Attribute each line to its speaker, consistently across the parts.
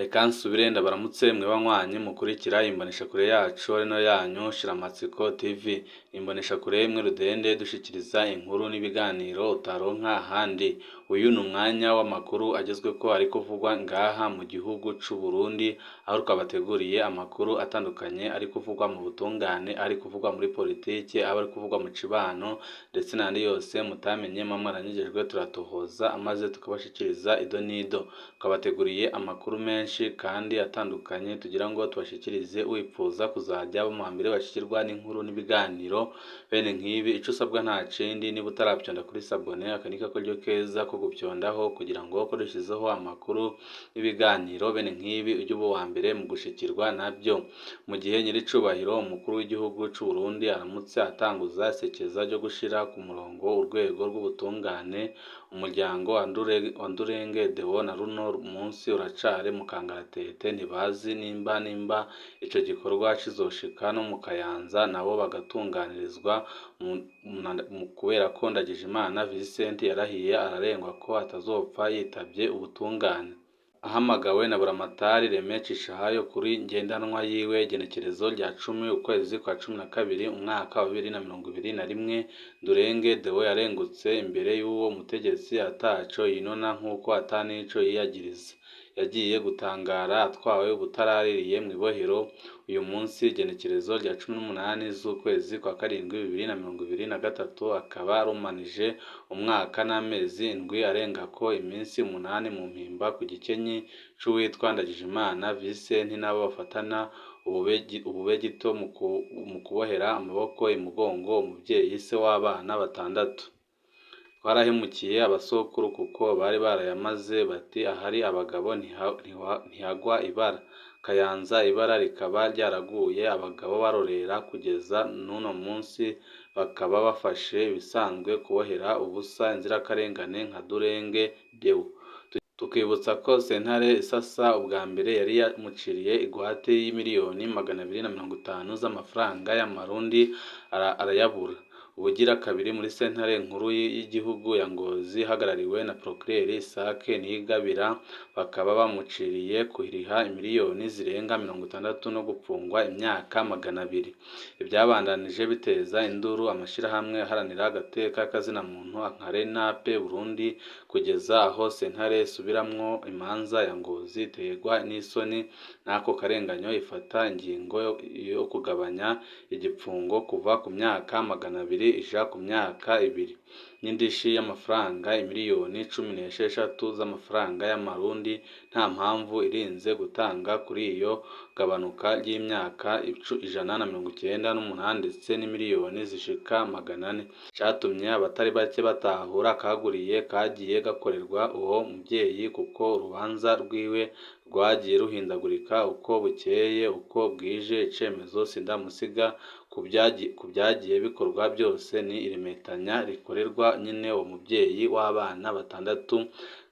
Speaker 1: Reka nsubire ndabaramutse mwe banywanyi mukurikira imboneshakure yacu ari nayo yanyu Shiramatsiko TV. Imboneshakure imwe rudende dushikiriza inkuru n'ibiganiro utaronka ahandi. Uyu ni umwanya w'amakuru agezweko ari kuvugwa ngaha mu gihugu c'u Burundi, aho twabateguriye amakuru atandukanye ari kuvugwa mu butungane, ari kuvugwa muri politike, aba ari kuvugwa mu cibano, ndetse n'ayandi yose mutamenye muba mwaranyigejwe turatohoza maze tukabashikiriza ido n'ido. Twabateguriye amakuru menshi kandi atandukanye tugira ngo tubashikirize wipfuza kuzajya aba muwa mbere bashikirwa n'inkuru n'ibiganiro bene nk'ibi. Ico usabwa nta kindi, niba utaravyonda kuri s'abonner, aka ni akaryo keza ko gupyondaho kugira ngo ko dushizeho amakuru n'ibiganiro bene nk'ibi ujye uba uwa mbere mu gushikirwa navyo. Mu gihe nyiricubahiro umukuru w'igihugu c'u Burundi aramutse atanguza isekeza ryo gushira ku murongo urwego rw'ubutungane, umuryango wa Ndurenge Deo na runo munsi uracari mu kangaratete, ntibazi nimba ico gikorwa kizoshika no mu Kayanza nabo bagatunganirizwa, kubera ko Ndagijimana Vincent yarahiye ararengwa ko atazopfa yitavye ubutungane. Ahamagawe na Buramatari Reme Cishahayo kuri ngendanwa yiwe igenekerezo rya 10 ukwezi kwa 12 umwaka wa 2021, Ndurenge Deo yarengutse imbere y'uwo mutegetsi ataco yinona nkuko ata nico yiyagiriza. Yagiye gutangara atwawe ubutaraririye mw'ibohero. Uyu munsi igenekerezo rya 18 z'ukwezi kwa 7 2023, akaba arumanije umwaka n'amezi 7 arengako iminsi 8 mu mpimba ku gikenyi c'uwitwa Ndagijimana Vincent n'abo bafatana ububegito mu kubohera amaboko imugongo umuvyeyi se w'abana batandatu. Twarahemukiye abasokuru kuko bari barayamaze bati ahari abagabo ntihagwa ibara. Kayanza ibara rikaba ryaraguye abagabo barorera kugeza n'uno munsi, bakaba bafashe ibisanzwe kubohera ubusa inzirakarengane nka Ndurenge Deo. Tukibutsa ko sentare isasa ubwa mbere yari yamuciriye ingwate y'imiliyoni 250 z'amafaranga y'amarundi arayabura. Ubugira kabiri muri sentare nkuru y'igihugu ya Ngozi ihagarariwe na Procureur Isaac Niyigabira, bakaba bamuciriye kuriha imiliyoni zirenga 60 no gupfungwa imyaka 200. Ivyabandanije biteza induru amashirahamwe aharanira agateka k'azina muntu nka RENAPE Burundi, kugeza aho sentare isubiramwo imanza ya Ngozi iterwa n'isoni n'ako karenganyo ifata ingingo yo kugabanya igipfungo kuva ku myaka 200 ija ku myaka 2, n'indishi y'amafaranga imiliyoni 16 z'amafaranga y'amarundi nta mpamvu irinze gutanga kuri iyo gabanuka ry'imyaka 198 ndetse n'imiliyoni zishika 400. Catumye abatari bake batahura akaguriye kagiye gakorerwa uwo muvyeyi, kuko urubanza rwiwe rwagiye ruhindagurika uko bukeye uko bwije. Icemezo sindamusiga ku vyagiye bikorwa byose ni iremetanya rikorerwa nyene uwo muvyeyi w'abana batandatu,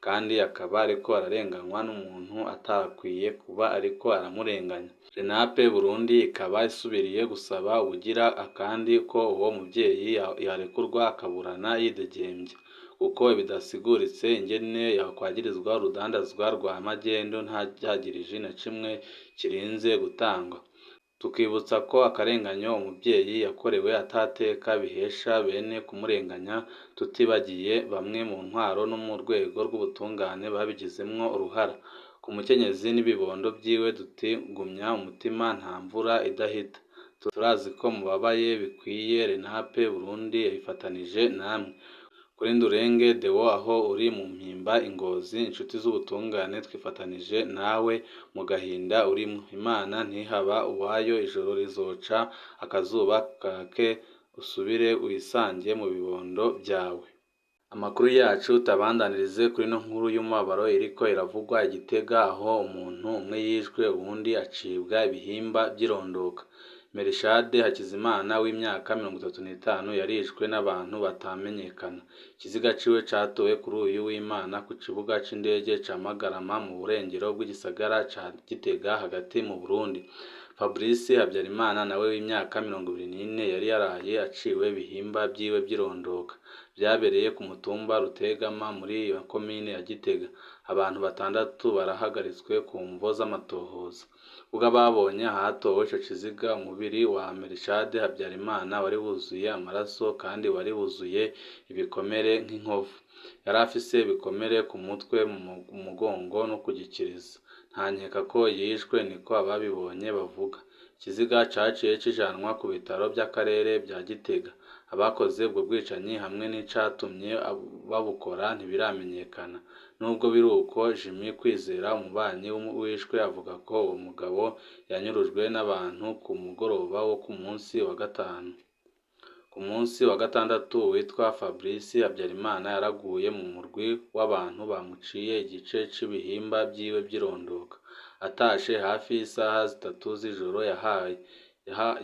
Speaker 1: kandi akaba ariko ararenganywa n'umuntu atarakwiye kuba ariko aramurenganya. RENAPE Burundi ikaba isubiriye gusaba ubugira akandi ko uwo muvyeyi yarekurwa akaburana yidegemvya, kuko bidasiguritse ingene yakwagirizwa urudandazwa rwa magendu nta cagiriji na kimwe kirinze gutangwa. Tukibutsa ko akarenganyo umuvyeyi yakorewe atateka bihesha bene kumurenganya, tutibagiye bamwe mu ntwaro no mu rwego rw'ubutungane babigizemwo uruhara. Ku mukenyezi n'ibibondo vyiwe duti gumya umutima nta mvura idahita. Turazi ko mubabaye bikwiye, RENAPE Burundi yifatanije namwe. Kuri Ndurenge Deo aho uri mu mpimba i Ngozi, inshuti z'ubutungane twifatanije nawe mu gahinda urimwo. Imana ntihaba uwayo, ijoro rizoca akazuba kake usubire wisange mu bibondo vyawe. Amakuru yacu tuyabandanirize kuri ino nkuru y'umubabaro iriko iravugwa i Gitega, aho umuntu umwe yishwe uwundi acibwa ibihimba vy'irondoka. Merishade Hakizimana w'imyaka 35 yarishwe n'abantu batamenyekana. Ikiziga ciwe catowe kuri uyu w'Imana ku kibuga c'indege ca Magarama mu burengero bw'igisagara ca Gitega hagati mu Burundi. Fabrice Habyarimana nawe w'imyaka 24 yari yaraye aciwe ibihimba vyiwe vy'irondoka. Vyabereye ku mutumba Rutegama muri iyo komine ya Gitega. Abantu 6 barahagaritswe ku mvo z'amatohoza. Ubwo ababonye ahatowe ico kiziga, umubiri wa Melchade Habyarimana wari wuzuye amaraso kandi wari wuzuye ibikomere nk'inkovu. Yari afise ibikomere ku mutwe, mu mugongo no ku gikiriza. Nta nkeka ko yishwe, niko ababibonye bavuga. Ikiziga caciye kijanwa ku bitaro vy'akarere vya Gitega. Abakoze ubwo bwicanyi hamwe n'icatumye babukora ntibiramenyekana. Nubwo biruko, Jimmy Kwizera, umubanyi wishwe, avuga ko uwo mugabo yanyurujwe n'abantu ku mugoroba wo ku munsi wa gatanu. Ku munsi wa gatandatu, uwitwa Fabrice Habyarimana yaraguye mu murwi w'abantu bamuciye igice c'ibihimba vyiwe vy'irondoka. Atashe hafi y'isaha 3 z'ijoro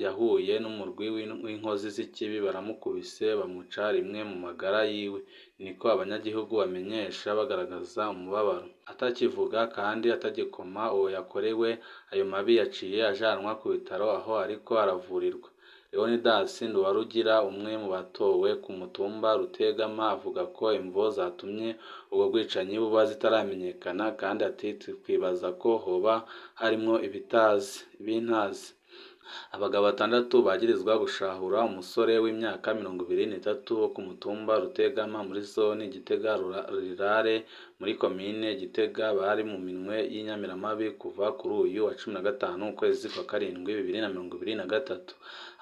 Speaker 1: yahuye n'umurwi w'inkozi z'ikibi, baramukubise bamuca rimwe mu magara yiwe, niko abanyagihugu bamenyesha bagaragaza umubabaro. Atakivuga kandi atagikoma, uwo yakorewe ayo mabi yaciye ajanwa ku bitaro aho ariko aravurirwa. Leonidas Nduwarugira, umwe mu batowe ku mutumba Rutegama, avuga ko imvo zatumye ubwo bwicanyi buba zitaramenyekana, kandi ati twibaza ko hoba harimwo ibintazi. Abagabo 6 bagirizwa gushahura umusore w'imyaka 23 wo ku mutumba Rutegama muri zone Gitega Rurale muri komine Gitega bari mu minwe y'inyamiramabi kuva kuri uyu wa 15 ukwezi kwa karindwi 2023.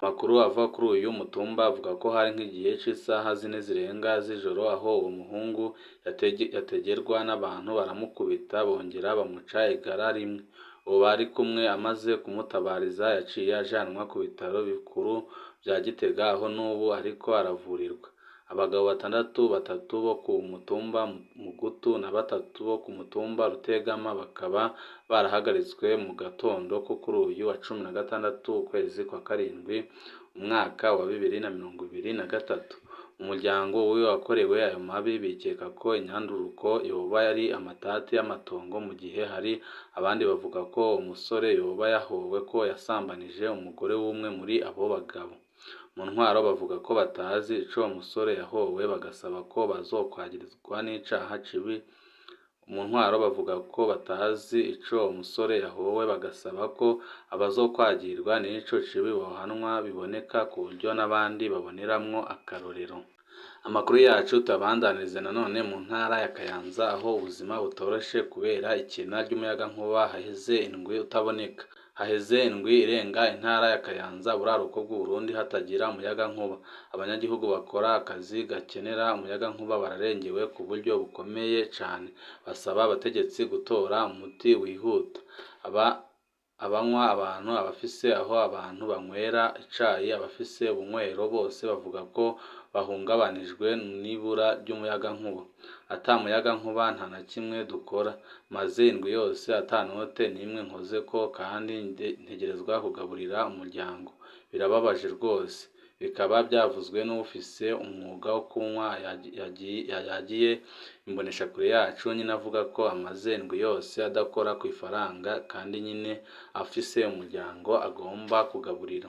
Speaker 1: Amakuru ava kuri uyu mutumba avuga ko hari nk'igihe c'isaha 4 zirenga z'ijoro aho uwo muhungu yategerwa n'abantu baramukubita bongera bamuca igara rimwe. Uwo bari kumwe amaze kumutabariza yaciye ajanwa ku bitaro bikuru vya Gitega aho n'ubu ariko aravurirwa. Abagabo 6, 3 bo ku mutumba Mugutu na 3 bo ku mutumba Rutegama bakaba barahagaritswe mu gatondo ko kuri uyu wa 16 ukwezi kwa karindwi umwaka wa 2023. Umuryango w'uwo wakorewe ayo mabi bikeka ko inyanduruko yoba yari amatati y'amatongo, mu gihe hari abandi bavuga ko uwo musore yoba yahowe ko yasambanije umugore w'umwe muri abo bagabo. Mu ntwaro bavuga ko batazi ico uwo musore yahowe, bagasaba ko bazokwagirizwa n'icaha cibi. Mu ntwaro bavuga ko batazi ico uwo musore yahowe, bagasaba ko abazokwagirwa n'ico cibi bohanwa biboneka ku buryo n'abandi baboneramwo akarorero. Amakuru yacu tuyabandanirize nanone mu ntara ya Kayanza, aho ubuzima butoroshe kubera ikena ry'umuyagankuba haheze indwi utaboneka. Haheze indwi irenga intara ya Kayanza, buraruko bw'Uburundi, hatagira umuyagankuba. Abanyagihugu bakora akazi gakenera umuyagankuba bararengewe ku buryo bukomeye cane. Basaba abategetsi gutora umuti wihuta. Abanywa abantu, abafise aho abantu banywera icayi, abafise ubunywero bose bavuga ko bahungabanijwe n'ibura ry'umuyagankuba. Ata muyagankuba nta na kimwe dukora. Maze indwi yose ata note n'imwe nkozeko kandi ntegerezwa kugaburira umuryango. Birababaje rwose. Bikaba byavuzwe n'uwufise umwuga wo kunywa yagiye imboneshakure yacu nyine avuga ko amaze indwi yose adakora ku ifaranga kandi nyine afise umuryango agomba kugaburira.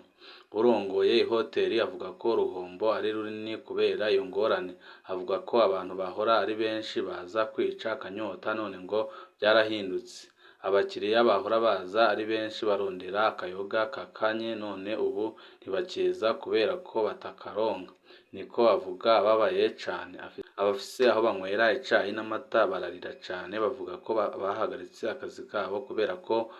Speaker 1: Urongoye ihoteri avuga ko uruhombo ari runini kubera iyo ngorane. Avuga ko abantu bahora ari benshi baza kwica akanyota none ngo byarahindutse. Abakiriya bahora baza ari benshi barondera akayoga kakanye none ubu ntibakiza kubera ko batakaronka. Niko avuga ababaye cane. Abafise aho banywera icayi n'amata bararira cane, bavuga ko bahagaritse akazi kabo kubera ko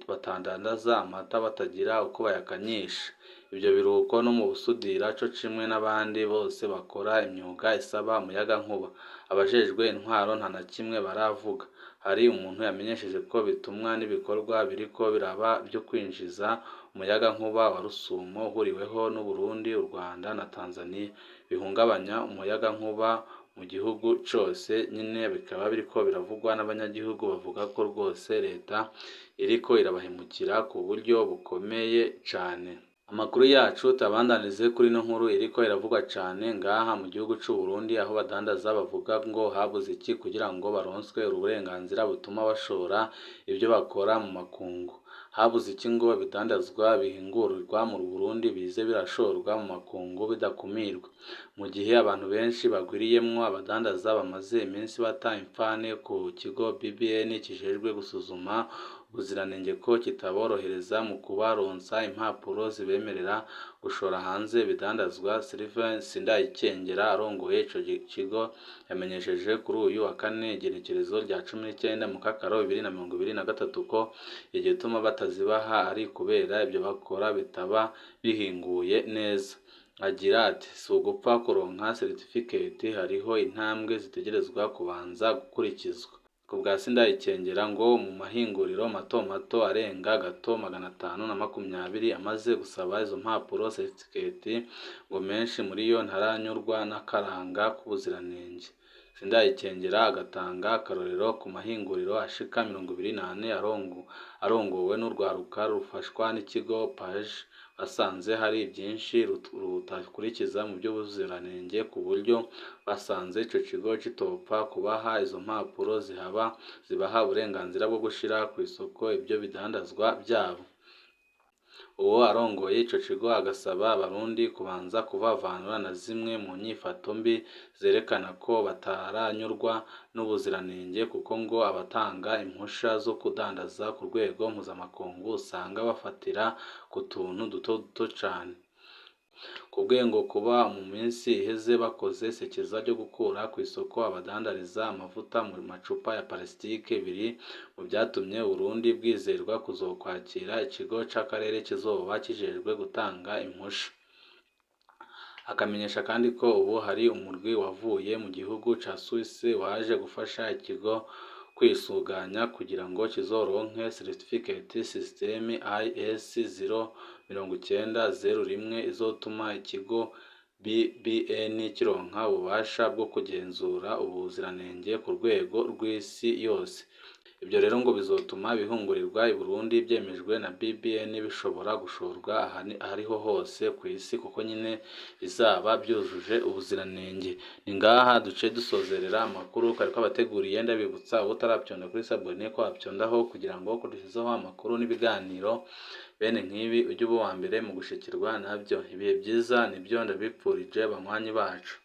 Speaker 1: batandandaza amata batagira uko bayakanyisha. Ivyo biruko no mu busudira co kimwe n'abandi bose bakora imyuga isaba umuyagankuba. Abajejwe intwaro nta na kimwe baravuga. Hari umuntu yamenyesheje ko bitumwa n'ibikorwa biriko biraba vyo kwinjiza umuyagankuba wa Rusumo uhuriweho n'Uburundi, u Rwanda na Tanzania, bihungabanya umuyagankuba mu gihugu cose nyene. Bikaba biriko biravugwa n'abanyagihugu bavuga ko rwose leta iriko irabahemukira ku buryo bukomeye cane. Amakuru yacu tuyabandanirize kuri ino nkuru iriko iravugwa cane ngaha mu gihugu c'u Burundi, aho badandaza bavuga ngo habuze iki kugira ngo baronswe uburenganzira butuma bashora ivyo bakora mu makungu. Habuze iki ngo ibidandazwa bihingurirwa mu Burundi bize birashorwa mu makungu bidakumirwa? Mu gihe abantu benshi bagwiriyemwo abadandaza bamaze iminsi bata imfane ku kigo BBN kijejwe gusuzuma ubuziranenge ko kitaborohereza mu kubaronsa impapuro zibemerera gushora hanze ibidandazwa, Sylvain Sindayikengera arongoye ico kigo yamenyesheje kuri uyu wa kane igenekerezo rya 19 Mukakaro 2023 ko igituma batazibaha ari kubera ibyo bakora bitaba bihinguye neza. Agira ati "Si ugupfa kuronka certificate, hariho intambwe zitegerezwa kubanza gukurikizwa." Ku bwa Sindayikengera ngo mu mahinguriro mato mato arenga gato 520 amaze gusaba izo mpapuro certificate, ngo menshi muri yo ntaranyurwa n'akaranga k'ubuziranenge. Sindayikengera agatanga akarorero ku mahinguriro ashika 24 arongowe n'urwaruka rufashwa n'ikigo PAJ, basanze hari byinshi rutakurikiza mu by'ubuziranenge ku buryo basanze ico kigo kitopfa kubaha izo mpapuro zibaha uburenganzira bwo gushira kw'isoko ibyo bidandazwa byabo. Uwo arongoye ico kigo agasaba abarundi kubanza kuvavanura na zimwe mu nyifato mbi zerekana ko bataranyurwa n'ubuziranenge, kuko ngo abatanga impusha zo kudandaza ku rwego mpuzamakungu usanga bafatira ku tuntu duto duto cane. Kubwe ngo kuba mu minsi iheze bakoze isekeza ryo gukura kw'isoko abadandariza amavuta mu macupa ya parasitike biri mu vyatumye Uburundi bwizerwa kuzokwakira ikigo c'akarere kizoba kijejwe gutanga impusha. Akamenyesha kandi ko ubu hari umurwi wavuye mu gihugu ca Suisse waje gufasha ikigo kwisuganya kugira ngo kizoronke certificate system IS 09001 izotuma ikigo BBN kironka ububasha bwo kugenzura ubuziranenge ku rwego rw'isi yose. Ibyo rero ngo bizotuma ibihungurirwa i Burundi byemejwe na BBN bishobora gushorwa ahariho hose ku isi, kuko nyine bizaba byujuje ubuziranenge. Ni ngaha duce dusozerera amakuru twari twabateguriye, ndabibutsa utarabyonda kuri sabone ko wabyondaho kugira ngo dushyizeho amakuru n'ibiganiro bene nk'ibi ujye uba uwa mbere mu gushikirwa nabyo. Ibihe byiza nibyo ndabipfurije banywanyi bacu.